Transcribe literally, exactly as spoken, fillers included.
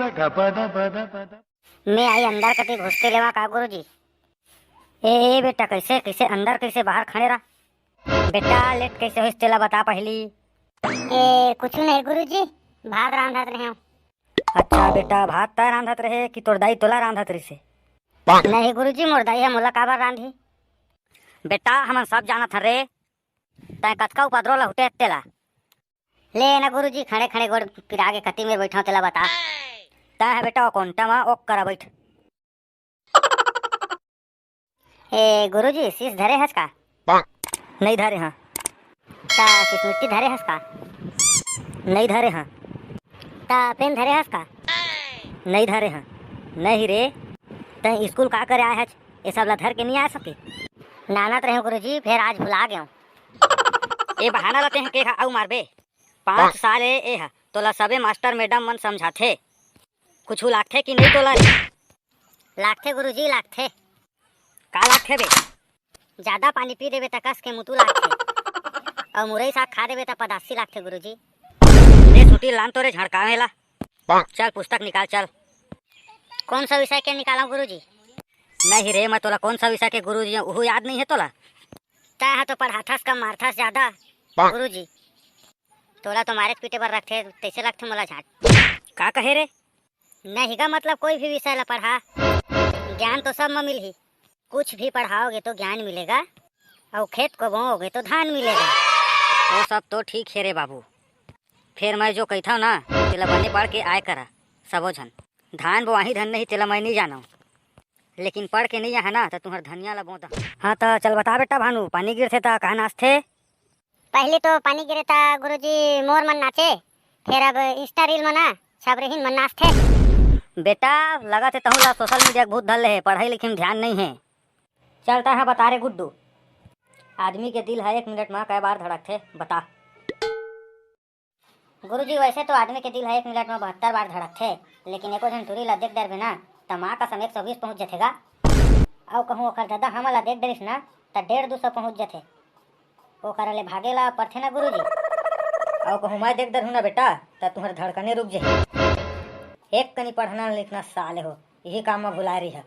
मैं आई अंदर कति घुसते लेवा का गुरुजी? ए, ए बेटा, कैसे, कैसे अंदर, कैसे बाहर खड़े रहा? बेटा, लेट कैसे होइस तेला बता पहली। ए, कुछु नहीं गुरुजी, भात रांधत रहे हूँ। अच्छा बेटा, भात तय रांधत रहे कि तोर दाई तोला रांधत रहिसे? नहीं गुरुजी, मोर दाई है मोला काबर रांधी? बेटा, हमन सब जानत हन रे, तय कतका उपद्रव लहुटे तेला। ले ना गुरुजी, खड़े खड़े गोड़ पिरा के कति में बैठा तेला बता। तय है बेटा, ओ कोंटा मा ओक करा बैठ। ए गुरुजी, शीश धरे हस का? नहीं धरे हाँ। ता शीश मिट्टी धरे हस का? नहीं धरे हाँ। ता पेन धरे हस का? नहीं धरे हाँ। नहीं रे, तय स्कूल का करे आए हच? ये सब ला धर के नहीं आ सके। नानत रहे गुरुजी, फिर आज भुला गए। ए बहाना ला तेह के हा अउ मारबे। पाँच साल ए, ए हा तोला सबे मास्टर मैडम मन समझाथे। कुछु लागथे कि नहीं तोला रे? लागथे गुरुजी, लागथे। का लागथे बे? ज्यादा पानी पी देबे त कस के मुतू लागथे। अउ मुरई साग खा देबे त पदासी लागथे गुरुजी। ले सूटी लान तो रे झड़कावे ला। चल पुस्तक निकाल चल। कौन सा विषय के निकालूं गुरुजी? नहीं रे, मैं तोला कौन सा विषय के गुरुजी हूँ, उहू याद नहीं है तोला? तय हा तो पढ़ाथस कम मारथस ज्यादा गुरुजी। तोला तो मारे पीटे बर रखथे, तैसे लगथे मोला झाट। का कहे रे? नहीं गा, मतलब कोई भी विषय ला पढ़ा, ज्ञान तो सब में मिलही। कुछ भी पढ़ाओगे तो ज्ञान मिलेगा, और खेत को बोओगे तो धान मिलेगा। वो सब तो ठीक है रे बाबू, फिर मैं जो कहता ना, तेला बने पढ़ के आए करा सबो झन। धान बोआही धन नहीं, तेला मैं नहीं जानव, लेकिन पढ़ के नहीं आहा ना, तो तुम्हार धनिया ला बोता। हाँ, तो चल बता बेटा भानु, पानी गिरथे त कहाँ नाचथे? पहले तो पानी गिरे त गुरुजी मोर मन नाचे, फिर अब Insta reel में ना छबरहिन मन नाचथे। बेटा, लगत हे तहूँ ला social media के भूत धर ले हे, पढ़ाई लिखी में ध्यान नहीं है। चलता है बता रे गुड्डू, आदमी के दिल है एक मिनट में कै बार धड़कथे, बता। गुरुजी, वैसे तो आदमी के दिल ह एक मिनट म बहत्तर बार धड़कथे, लेकिन एको झन टूरी ला देख डरबे ना, त माँ कसम एक सौ बीस पहुँच जथे गा। अउ कहूँ ओकर ददा हमन ला देख डरिस ना, त डेढ़ दू सौ पहुँच जथे। ओ करा ले भागे ला परथे ना गुरुजी। अउ कहूँ मैं देख डरहूँ ना बेटा, त तुँहर धड़कने रुक जही। एक कनी पढ़ना लिखना साले हो, इही काम म भुलाए रहिहा।